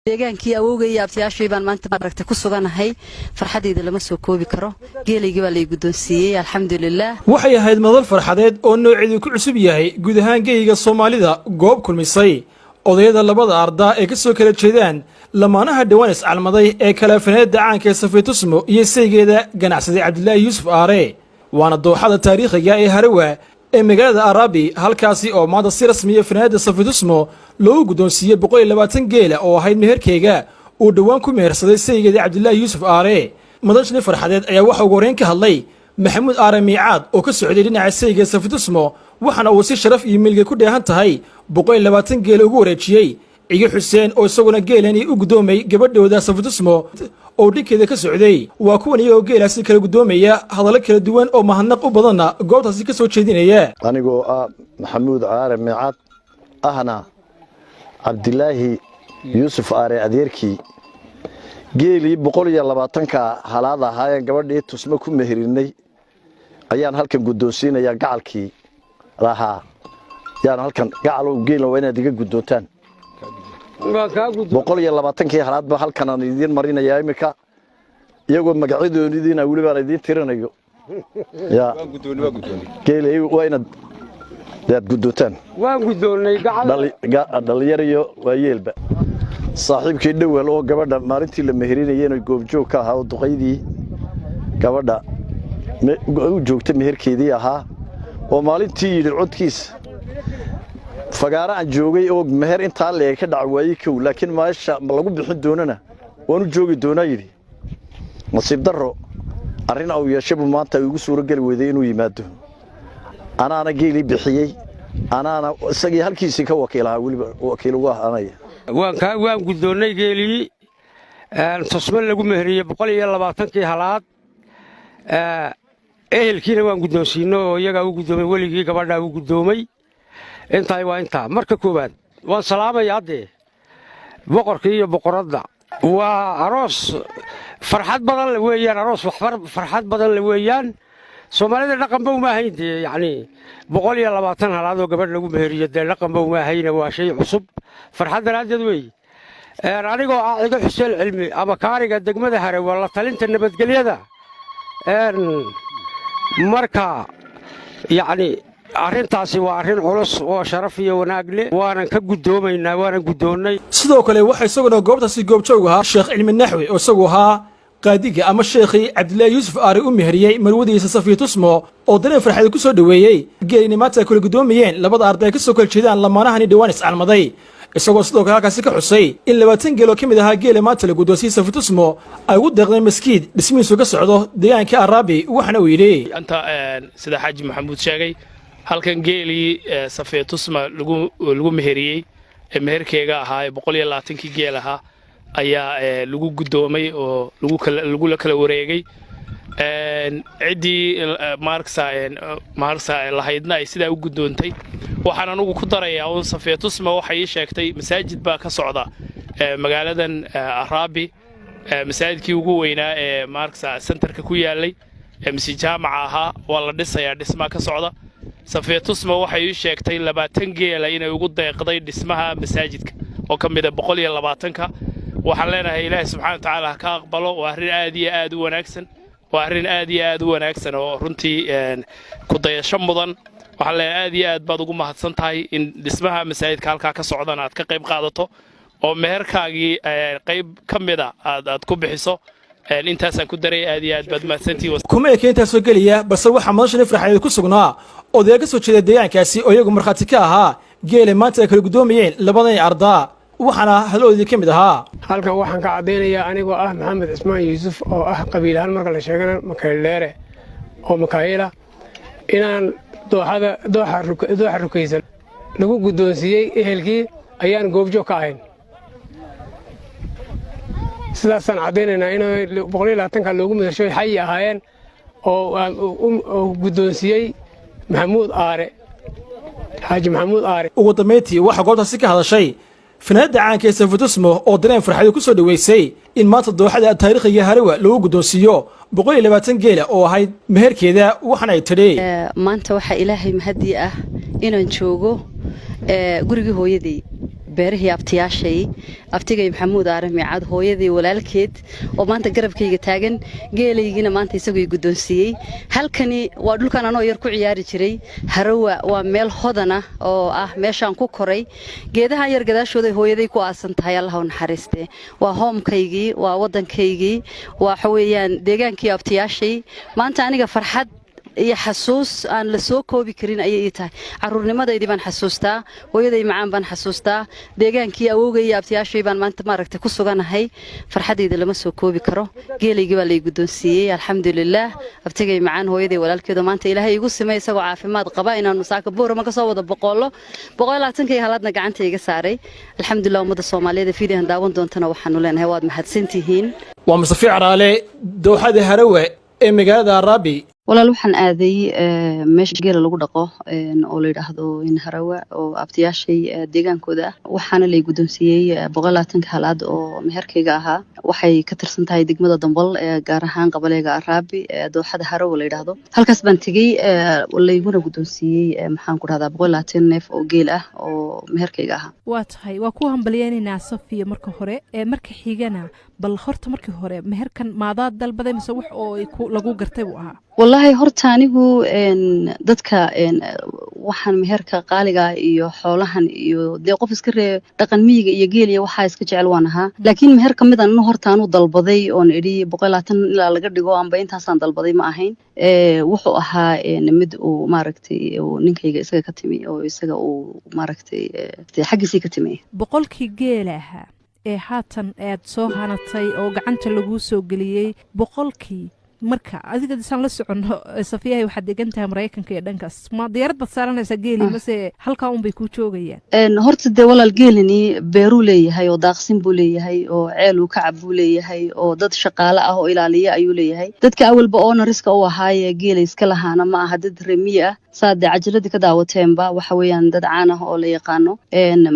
Deegaankii awowgay iyo abtiyaashay baan maanta maaragtay ku suganahay. Farxadayda lama soo koobi karo. Geelaygii baa lay guddoonsiiyey, alxamdulilah. Waxay ahayd madal farxadeed oo nooceedu ku cusub yahay guud ahaan geyiga Soomaalida, goob kulmisay odayada labada ardaa ee ka soo kala jeedaan lamaanaha dhowaan iscalmaday ee kalafaneedda caanka ee Safiya Tusmo iyo saygeeda ganacsaday Cabdilaahi Yuusuf Aare, waana dooxada taariikhiga ee Harawa ee magaalada Araabi, halkaasi oo maanta si rasmiya fanaanada Safiya Tusmo loogu guddoonsiiyey 120 geela oo ahayd meherkeyga uu dhowaan ku mehersaday saygeeda Cabdilaahi Yuusuf Aare. Madashani farxadeed ayaa waxaa ugu horreyn ka hadlay Maxamuud Aare Miicaad oo ka socday dhinaca sayga Safiya Tusmo, waxaana uu si sharaf iyo milge ku dheehan tahay 120 geela ugu wareejiyey Cige Xuseen oo isaguna geelani u guddoomay gabadhooda Safiya Tusmo oo dhinkeeda ka socday. Waa kuwan iyagoo geelaasi kala guddoomaya, hadallo kala duwan oo mahadnaq u badanna goobtaasi ka soo jeedinaya. Anigoo ah Maxamuud Aare Miicaad, ahna Cabdilaahi Yuusuf Aare adeerkii, geelii 120-ka halaad ahaayeen gabadhii Tusmo ku meherinay ayaan halkan guddoonsiinayaa. Gacalkii lahaa yaan halkan, gacalow, geelna waa inaad iga guddoontaan. 120-kii halaadba halkan aan idiin marinayaa iminka, iyagoo magacyadoonidiina welibaan idiin tirinayo. Ya geelay waa inaad aad guddoontaan. Waan guddoonnay. Dhallinyar iyo waayeelba. Saaxiibkii Dhowel oo gabadha maalintii la meherinayeen goobjoog ka ahaa oo duqaydii gabadha u joogta meherkeedii ahaa, oo maalintii yidhi codkiisa fagaaro aan joogay oo meher intaa leeg ka dhac waayey kow, laakiin meesha ma lagu bixin doonana waan u joogi doonaa yidhi. Nasiib darro arrin au yeeshay buu maanta igu suuro geli weyday inuu yimaado. Anaana geelii bixiyey, anaana isagii halkiisii ka wakiil ahaa, weliba wakiil ugu ah anaya. Waan guddoonnay geelii Tusmo lagu meheriyey, 120-kii halaad. Ehelkiina waan guddoonsiinno oo iyagaa u guddoomay, weligii gabadhaa u guddoomay. Intaay waa intaa. Marka koowaad waan salaamaya haddee boqorkii iyo boqoradda. Waa aroos farxad badan le weeyaan, aroos farxad badan le weeyaan. Soomaalida dhaqanba uma ahayn dee, yacnii 120 halaadoo gabadh lagu meheriyo dee dhaqanba uma ahayna, waa shay cusub, farxad daraaddeed weeye. Anigoo ah Cigo Xuseen Cilmi ama kaariga degmada Hare, waa la talinta nabadgelyada. Marka yacni arrintaasi waa arrin culus oo sharaf iyo wanaag leh, waanan ka guddoomaynaa, waanan guddoonnay. Sidoo kale waxaa isaguna goobtaasi goobjoog ahaa Sheekh Cilmi Naxwi oo isagu ahaa qaadiga ama sheekhii Cabdilaahi Yuusuf Aare u meheriyey marwadiisa Safiya Tusmo, oo dareen farxeed ku soo dhoweeyey geelina maanta ay kula guddoomayeen labada arday ay ka soo kala jeedaan lamaanahani dhowaan iscalmaday, isagoo sidoo kale halkaasi ka xusay in 20 geel oo ka mid ahaa geela maanta la guddoonsiyey Safiya Tusmo ay ugu deeqdeen maskiid dhismihiisu ka socdo deegaanka Araabi, waxaana uu yidhi: Anta sida Xaaji Maxamuud sheegay, halkan geelii Safiya Tusma lagu meheriyey ee meherkeega ahaa ee 120-kii geel ahaa ayaa lagu guddoomay oo lagula kala wareegay. Ciddii maarksa lahaydna ay sidaa u guddoontay. Waxaan anugu ku darayaa uun, Safiya Tusma waxay ii sheegtay masaajid baa ka socda magaaladan Araabi, masaajidkii ugu weynaa ee maarksa centerka ku yaalay mise jaamaca ahaa waa la dhisayaa, dhismaa ka socda. Safiya Tusma waxay ii sheegtay 20 geela inay ugu deeqday dhismaha masaajidka oo ka mida 120-ka. Waxaan leenahay Ilaahay subxana wa tacaala ha ka aqbalo. Waa arrin aad iyo aad u wanaagsan, waa arrin aad iyo aad u wanaagsan oo runtii ku dayasho mudan. Waxaan leenahay aad iyo aad baad ugu mahadsan tahay in dhismaha masaajidka halkaa ka socdana aad ka qayb qaadato oo meherkaagii qayb ka mida aad ku bixiso. Intaasaan ku daray. Aad iyo aad baad mahadsantihiin. Kuma eka intaasoo geliya, balse waxaa madashani farxadeed ku sugnaa odayaa ka soo jeeda deegaankaasi oo iyagu markhaati ka ahaa geele maanta ay kala guddoomayeen labadani ardaa, waxaana hadaloodii ka mid ahaa: Halkan waxaan ka caddaynayaa anigoo ah Maxamed Cismaan Yuusuf oo ah qabiil ahaan marka la sheegana Makaydheere oo Makaayila, inaan dooxada dooxa rukaysan lagu guddoonsiiyey ehelkii ayaan goobjoog ka ahayn. Sidaasaan caddaynaynaa in 120-ka loogu mehershoy xayi ahaayeen oo guddoonsiiyey Maxamuud Aare, Xaaji Maxamuud Aare. Ugu dambayntii waxaa goobtaasi ka hadashay fanaanada caanka ee Safiya Tusmo oo dareen farxadi ku soo dhoweysay in maanta dooxada taariikhiga Harawa lagu guddoonsiiyo 120 geela oo ahayd meherkeeda, waxaana ay tidhi: Maanta waxaa Ilaahay mahadii ah inaan joogo gurigii hooyaday. Beerihii abtiyaashay, abtigay Maxamuud Aare Miicad, hooyadii walaalkeed oo maanta garabkayga taagan, geelaygiina maanta isagoo i guddoonsiiyey. Halkani waa dhulkan anoo yar ku ciyaari jiray. Harawa waa meel hodan ah oo ah meeshaan ku koray. Geedahan yar gadaashooday hooyaday ku aasan tahay, Allah u naxariiste. Waa home-kaygii, waa waddankaygii, waxa weeyaan deegaankii abtiyaashay. Maanta aniga farxad iyo xasuus aan la soo koobi karin ayay ii tahay. Caruurnimadaydii baan xasuustaa, hooyaday macaan baan xasuustaa, deegaankii awowgay iyo abtiyaashay baan maanta maaragtay ku suganahay. Farxadayda lama soo koobi karo. Geelaygii baa lay guddoonsiiyey, alxamdulilaah. Abtigay macaan, hooyaday walaalkeedo, maanta Ilaahay igu simay isagoo caafimaad qaba inaanu saaka Boorama ka soo wada boqollo 120-kii halaadna gacanta iga saaray, alxamdulilah. Ummadda Soomaaliyeed ee fiidihan daawan doontana waxaanu leenahay waad mahadsantihiin. Waa Mustafi Caraale, dooxada Harawe ee magaalada Araabi. Walaal, waxaan aaday meesha geela lagu dhaqo oo la yidhaahdo Harawa oo abtiyaashay deegaankooda ah. Waxaana lay guddoonsiiyey 120-ka halaad oo meherkayga ahaa. Waxay ka tirsan tahay degmada Dambal, gaar ahaan qabaleega Araabi, dooxada Harawa la yidhaahdo. Halkaas baan tegey, layguna guddoonsiiyey, maxaan ku dhahdaa, 120 neef oo geel ah oo meherkayga ahaa. Waa tahay, waa ku hambalyeynaynaa, Safiya, marka hore. Ee marka xigana, bal horta markii hore meherkan maadaad dalbaday mise wax oo lagu gartay buu ahaa? Wallaahi horta anigu dadka waxaan meherka qaaliga iyo xoolahan iyo dee qof iska ree dhaqan miyiga iyo geel iyo waxaa iska jecel waan ahaa, laakiin meher ka mid anu horta anu dalbaday oon idhi 120 ilaa laga dhigo amba intaasaan dalbaday ma ahayn. Wuxuu ahaa mid uu maaragtay uu ninkayga isaga ka timi oo isaga uu maaragtay xaggiisii ka timi. 100-kii geela ahaa ee haatan aad soo hanatay oo gacanta laguu soo geliyey, 100-kii marka adiga disaan la soconno, Safiyahay, waxaad degan tahay Maraykanka iyo dhankaas. Ma diyaarad baad saaranaysaa geeli mase halkaa unbay kuu joogayaan? Horta dee walaal, geelani beeruu leeyahay oo daaqsin buu leeyahay oo ceel uu ka cab buu leeyahay oo dad shaqaale ah oo ilaaliya ayuu leeyahay. Dadka awalba owners-ka u ahaayee geela iska lahaana ma aha dad remiye ah. Saad dee cajaladii ka daawateenba, waxa weeyaan dad caan ah oo la yaqaano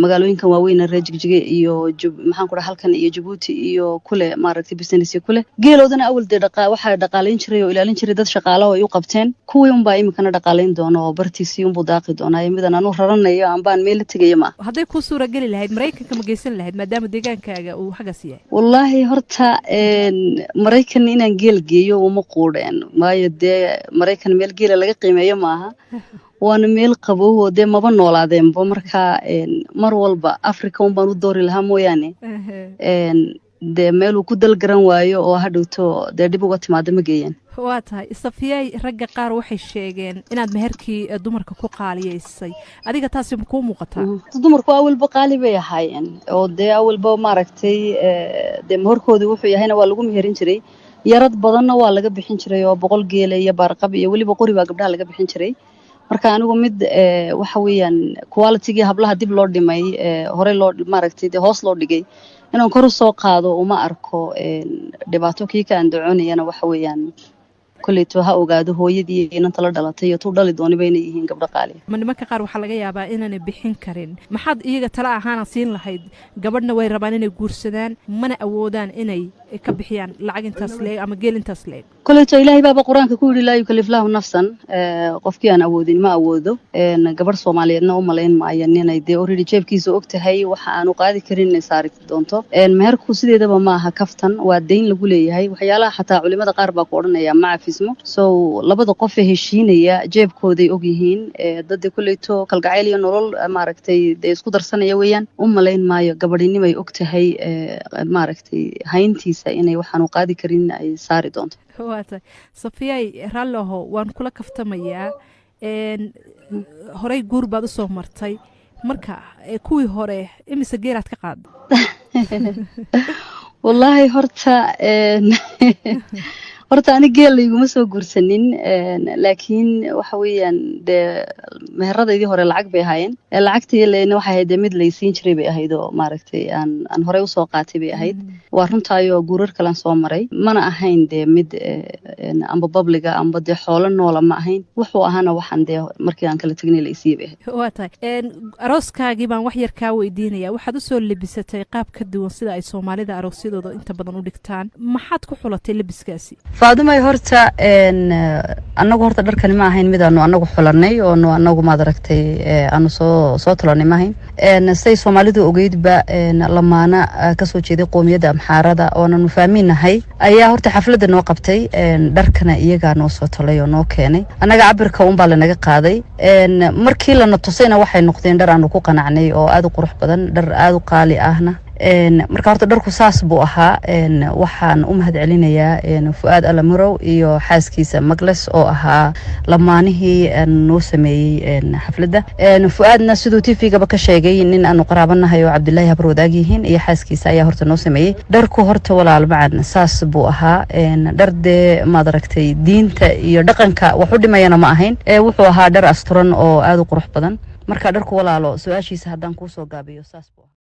magaalooyinkan waaweyna reer Jigjige iyo maxaan ku dhaha, halkan iyo Jabuuti iyo kule maaragtay business kule. Geeloodana awal dee dhaqa waxaa dhaqaalayn jiray oo ilaalin jiray dad shaqaale oo ay u qabteen. Kuwii unbaa iminkana dhaqaalayn doona oo bartiisii unbuu daaqi doonaa. Midan anuu raranayo ambaan meel la tegayo ma aha. Hadday kuu suurageli lahayd, Maraykanka ma geysan lahayd maadaama deegaankaaga uu xaggaas yahay? Wallaahi horta Maraykan inaan geel geeyo uma quudheen, waayo dee Maraykan meel geela laga qiimeeyo maaha, waana meel qabow oo dee maba noolaadeenba. Marka mar walba Africa un baan u doori lahaa mooyaane, dee meeluu ku dalgaran waayo oo hadhowto dee dhib uga timaado ma geeyeen. Waa tahay, Safiyay. Ragga qaar waxay sheegeen inaad meherkii dumarka ku qaaliyaysay. Adiga taasi ma kuu muuqataa? Dumarku awalba qaali bay ahaayeen oo dee awalba maaragtay dee meherkoodii wuxuu yahayna waa lagu meherin jiray, yarad badanna waa laga bixin jiray oo 100 geela iyo baarqab iyo weliba qori baa gabdhaha laga bixin jiray. Marka anigu mid waxa weeyaan quality-gii hablaha dib loo dhimay, horey loo maaragtay dee hoos loo dhigay, inaan kor u soo qaado uma arko dhibaato. Kii ka andacoonayana waxa weeyaan kolleyto ha ogaado hooyadii inanta la dhalatay iyo tuu dhali dooniba inay yihiin gabdho qaaliya. Ma nimanka qaar waxaa laga yaabaa inaanay bixin karin. Maxaad iyaga tala ahaana siin lahayd? Gabadhna way rabaan inay guursadaan, mana awoodaan inay ka bixiyaan lacag intaas leeg ama geel intaas leeg. Kolleyto Ilaahay baaba Qur-aanka ku yidhi: "Laa yukalif lahu nafsan." Qofkii aan awoodin ma awoodo. Gabadh Soomaaliyeedna u malayn maayo ninay dee already jeebkiisa og tahay waxa aanu qaadi karin inay saari doonto. Meherku sideedaba ma aha kaftan, waa deyn lagu leeyahay. Waxyaalaha xataa culimada qaar baa ku odhanaya ma cafismo. So labada qof ee heshiinaya jeebkooday og yihiin. Dad kolleyto kalgacayl iyo nolol maaragtay dee isku darsanaya weeyaan. U malayn maayo gabadhinimay og tahay maaragtay hayntiisa inay waxaanu qaadi karin ay saari doonto. Waa tahay, Safiyay, ralloho, waan kula kaftamayaa. Horey guur baad usoo martay. Marka kuwii hore imise geelaad ka qaada? Wallaahi horta ani geel layguma soo guursanin, laakiin waxa weeyaan dee meheradaydii hore lacag bay ahaayeen. Lacagtii lena waxay ahayd dee mid laysiin jiray bay ahayd oo maaragtay aan horey usoo qaatay bay ahayd. Waa runtaayoo guurar kalan soo maray, mana ahayn dee mid amba babliga amba dee xoolo noola ma ahayn. Wuxuu ahaana waxaan dee markii aan kala tegnay laysiiye bay ahayd. Waa tahay. Arooskaagii baan wax yar kaa weydiinaya. Waxaad usoo lebisatay qaab ka duwan sida ay Soomaalida aroosyadooda inta badan u dhigtaan. Maxaad ku xulatay lebiskaasi? Faadumay, horta Annagu horta dharkani ma ahayn mid aanu anagu xulanay oonu anagu, maad aragtay, aanu soo tulanay ma ahayn. Say Soomaalidu ogeydba, lamaana kasoo jeeday qoomiyadda Amxaarada oonanu fahminahay ayaa horta xafladda noo qabtay. Dharkana iyagaa noo soo tolay oo noo keenay. Annaga cabirka unbaa lanaga qaaday. Markii lana tusayna waxay noqdeen dhar aanu ku qanacnay oo aada u qurux badan, dhar aada u qaali ahna. Marka horta dharku saas buu ahaa. Waxaan u mahad celinayaa Fu'aad Alamurow iyo xaaskiisa Magles oo ahaa lamaanihii noo sameeyey xafladda. Fu'aadna siduu TV-gaba ka sheegay, nin aanu qaraabanahay oo Cabdilaahi habar wadaag yihiin iyo xaaskiisa ayaa horta noo sameeyey dharku. Horta walaal macan, saas buu ahaa. Dhar dee, maad aragtay, diinta iyo dhaqanka wax u dhimayana ma ahayn. Wuxuu ahaa dhar asturan oo aada u qurux badan. Marka dharku, walaalo, su-aashiisa haddaan kuusoo gaabiyo, saas buu ahaa.